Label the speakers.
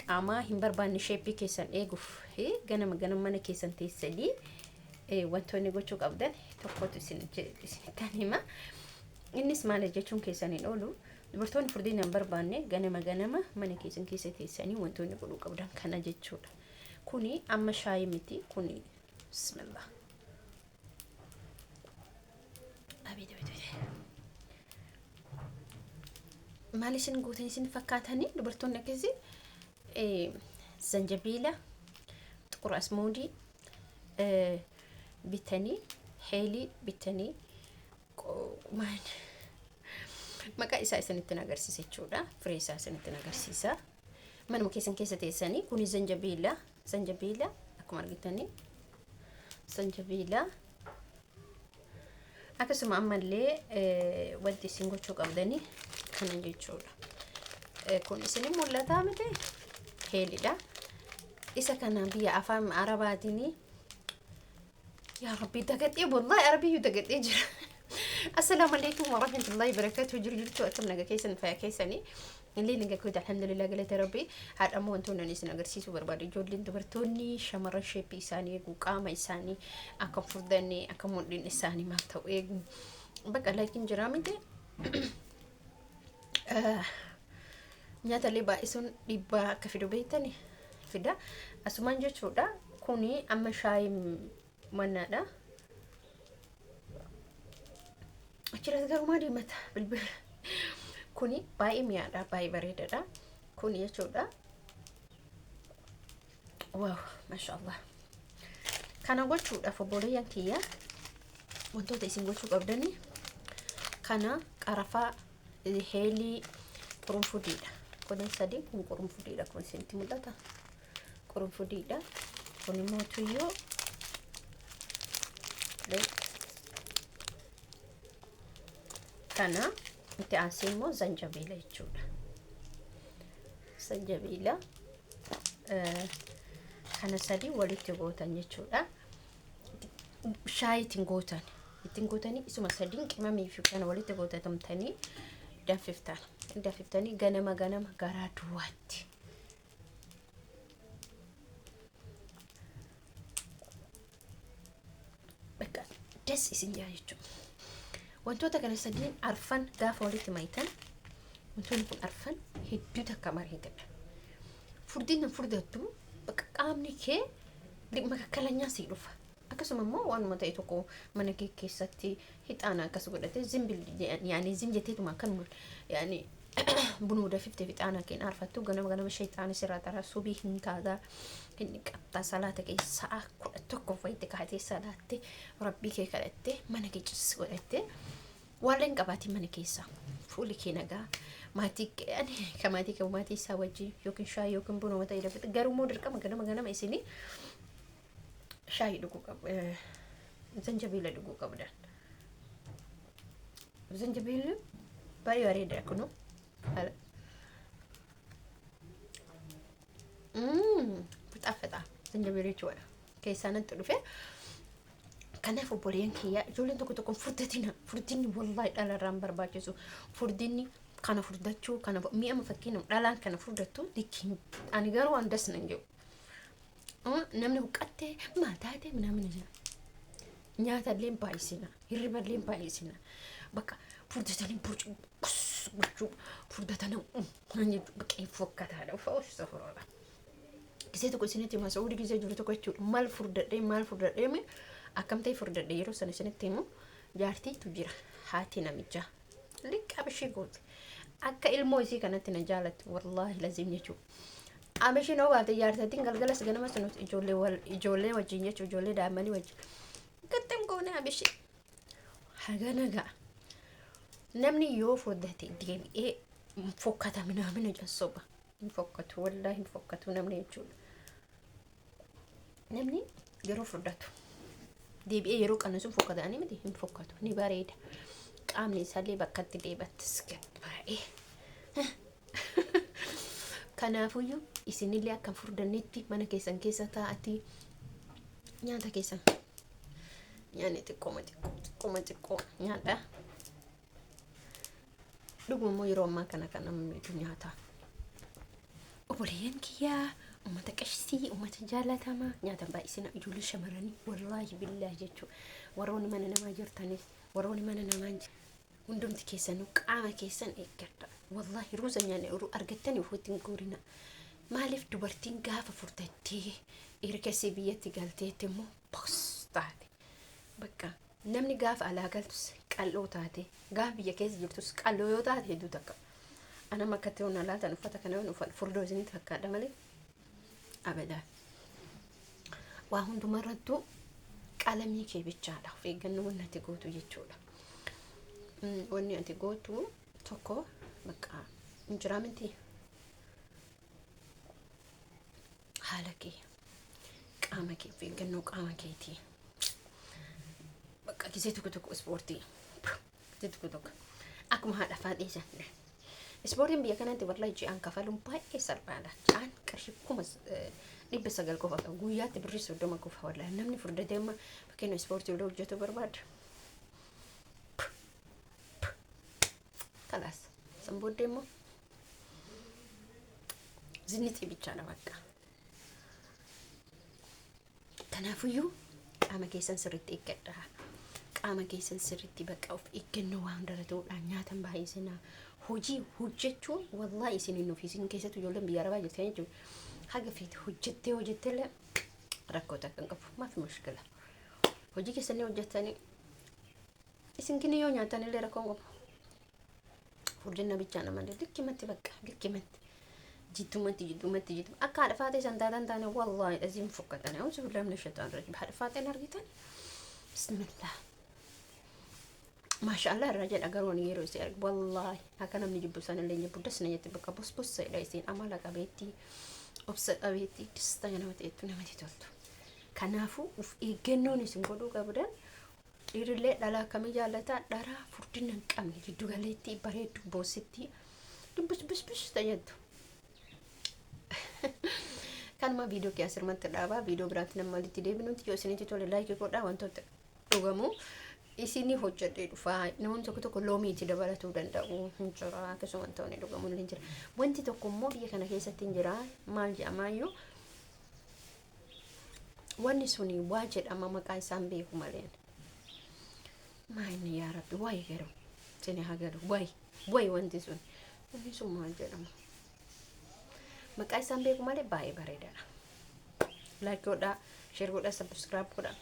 Speaker 1: qaamaa hin barbaanne sheeppii keessan eeguuf ganama ganama mana keessan teessanii wantoonni gochuu qabdan tokkotu isinittan hima. Innis maal jechuun keessan hin oolu. Dubartoonni furdina hin barbaanne ganama ganama mana keessan keessa teessanii wantoonni godhuu qabdan kana jechuudha. Kuni amma shaayii miti kuni bismillah. Abeet abeet abeet. Maal isin gootan isin fakkaatanii dubartoonni akkasii zanjabiila xuqur asmuudii bitanii heelii bitanii maal maqaa isaa isinitti agarsiisa jechuudha. Firee isaa isinitti agarsiisa. Manuma keessan keessa teessanii kuni zanjabiila zanjabiila akkuma argitanii zanjabiila akkasuma ammallee wanti isin gochuu qabdanii kana jechuudha. Kun isin mul'ataa miti heelidha. Isa kana biyya afaan arabaatiin yaa rabbi dagadhee wallahi arabiyyuu dagadhee jira. Assalaamu alaikum warahmatullahi wabarakatuh. Jiru jirtu akkam naga keessan fayyaa keessanii. Illee naga kooti alhamdulillah galata rabbi. Haadha immoo wantoonni ani isin agarsiisuu barbaadu ijoolleen dubartoonni shamarran sheeppii isaanii eegu qaama isaanii akka hin furdanne akka mudhiin isaanii maal ta'u eegu. Bakka laakiin jiraa miti. Nyaata illee baay'isuun dhiibbaa akka fidu beektani fida. Asumaan jechuudha kuni amma shaayii mannaadha. Achirratti garuu maa diimata bilbila. Kuni baay'ee mi'aadha baay'ee bareedaadha. Kuni jechuudha. Waaw maashaallah. Kana gochuudhaaf obboleeyyan kiyya wantoota isin gochuu qabdani kana qarafaa heelii qurunfudiidha. Kunin sadii kun qurunfudiidha kun isinitti mul'ata. Qurunfudiidha. Kun immoo tuyyoo kana itti aansee immoo zanjabiila jechuudha. Zanjabiila kana sadii walitti gootan jechuudha. Shaayii ittiin gootan ittiin gootanii isuma sadiin qimamii fi kana walitti gootatamtanii danfiftan danfiftanii ganama ganama garaa duwwaatti. Bakka das isin jaa jechuudha. Wantoota kana sadiin arfan gaafa walitti mayitan wantoonni kun arfan hedduu takka bareedadha. Furdina furdattu bakka qaamni kee makakkalanyaa sii dhufa. Akkasuma immoo waanuma ta'e tokko mana kee keessatti hixaana akkas godhatee zimbil yaani zim jetteetuma akkanuma yaani bunuma dafiftee fixaana keen aarfattu ganama ganama shayxaana sirraa taraa subii hin taataa hin dhiqattaa salaata kee sa'a 11 wayitti kaatee salaatte rabbii kee kadhattee mana kee cis godhattee waan hin qabaatiin mana keessaa fuuli kee nagaa maatii kee ani ka maatii qabu maatii isaa wajjin yookiin shaayii yookiin bunuma ta'e dafite garuu immoo dirqama ganama ganama isinii shaayii dhuguu qabu zanjabiila dhuguu qabdan. Zanjabiilli baay'ee bareeda kunu. Haala. Fixaa zanjabiilli jechuudha. Keessaa natti dhufe. Kanaaf obboleeyyan kiyyaa ijoolleen tokko tokko furdatina furdinni wallahi dhala irraa hin barbaachisu furdinni kana furdachuu kana mi'a fakkeenyaaf dhalaan kana furdattu dikkiin ani garuu waan das nan jedhu Namni huqqattee maal taatee minaamin jedha. Nyaata illee hin baay'isina. Hirriba illee hin baay'isina. Bakka furdatanii burcu kus gochuu furdatanii naan jechuu bakka hin fokkataadha. Ufa ufa Gisee tokko isinitti hima Sa'uudii gisee jiru tokko jechuudha. Maal furdadhee maal furdadhee mi akkam ta'e furdadhee yeroo sana isinitti himu jaartiitu jira haati namichaa. Liqqa bishii goote. Akka ilmoo isii kanatti na jaalatti wallaahi laziim jechuudha. Abishiin hoo baate jaartattiin galgalas ganamas nuti ijoollee wal ijoollee wajjin jechuudha ijoollee daa'immanii wajjin. Gaxxam goone abishii. Hagana ga'a. Namni yoo furdate deebi'ee fokkata minaamina soba. Hin fokkatu wallaahi hin fokkatu namni jechuudha. Namni yeroo furdatu deebi'ee yeroo qannisu hin fokkata miti hin fokkatu ni bareeda. Qaamni isaallee bakkatti deebattis gad baay'ee. Kanaafuyyuu isinillee akka hin furdannetti mana keessan keessa taa'atii nyaata keessan nyaanni xiqqooma xiqqoo xiqqooma xiqqoo nyaadha. Dhuguma immoo yeroo ammaa kana kan namni miidhu nyaata. Obboleeyyan kiyyaa, uummata qashtii, uummata jaalatamaa, nyaata baay'isina ijoollee shamarranii, wallaahi billaahi jechuudha. Warroonni mana namaa jirtanis, warroonni mana namaa hin hundumti keessanuu qaama keessan eeggadha. Wallaahi ruuza nyaanne argattanii ofitti hin guurina. Maaliif dubartiin gaafa furdattee ergasii biyyatti galteetti immoo bos taate. Bakka namni gaafa alaa galtus qal'oo taate, gaafa biyya keessa jirtus qal'oo yoo taate hedduu takka. Anam akkatti yoon laatan uffata kana yoon uffadhu furdoo isinitti fakkaadha malee abadaa. Waa hundumarrattuu qalamii kee bichaadha of eeggannoo wanni ati gootu jechuudha. Wanni ati gootu tokko bakka hin jiraa miti, haala kee, qaama kee, of eeggannoo qaama keetii. Bakka gisee tokko tokko ispoortii, gisee tokko tokko akkuma haadha faaxee san ispoortiin biyya kanatti wallahi ji'aan kafaluun baay'ee salphaadha. Ji'aan qarshii 900,000 qofa qaba. Guyyaatti birrii 30 qofa. Wallahi namni furdatee amma fakkeenya ispoortii illee hojjetuu barbaada. Kalaas san booddee immoo zinixii bichaadha bakka. Kanaafiyyuu qaama keessan sirriitti eeggadha. Qaama keessan sirriitti bakka of eeggannoo waan hundarra ta'uudhaan nyaatan baay'isinaa. Hojii hojjechuun wallahi isin hin nuuf isin keessattuu ijoolleen biyya arabaa jirtan jechuudha. Haga feete hojjettee hojjettee illee rakkoo takka hin qabu. Maafi mushkila. Hojii keessanii hojjettanii isin kini yoo nyaatan illee rakkoo hin qabu. Furdina bichaa malee likkimatti bakka likkimatti. Jiddumatti jiddumatti jiddumatti akka haadha faatee san taatan taane wallahi dhaziin fokkatan. أعوذ بالله من الشيطان الرجيم. Haadha faateen argitan, bismillah, maashaallah irraa jedha. Garuu ani yeroo isii argu wallahi akka namni jibbu san illee jibbu das na jetti. Bakka bos bos jedha. Isiin amala qabeettii, obsa qabeettii, dasta nama ta'ettu namatti toltu. Kanaafuu uf eeggannoon isin godhuu qabdan, dhiirillee dhalaa akkamii jaallataa? Dharaa furdina hin qabne, jiddu galeettii, bareeddu, boosittii, dubbis bis bis tajettu. Kanuma viidiyoo kee asirratti dhaabaa. Viidiyoo biraatti nama walitti deebinutti, yoo isinitti tole like godhaa. Wantoota dhugamu isinii hojjedhee dhufaa. Namoonni tokko tokko loomii itti dabalatuu danda'u hin jira. Akkasuma wantoonni dhugamu illee jira. Wanti tokko immoo biyya kana keessatti hin jira. Maal jedhamaayyuu wanni suni? Waa jedhama, maqaa isaan beeku malee. Maa inni, yaa rabbi, wayi garuu isin haa galu. Wayi wayi, wanti sun maal jedhama? Maqaa isaan beeku malee baay'ee bareedaadha. Like godhaa, share godhaa, subscribe godhaa.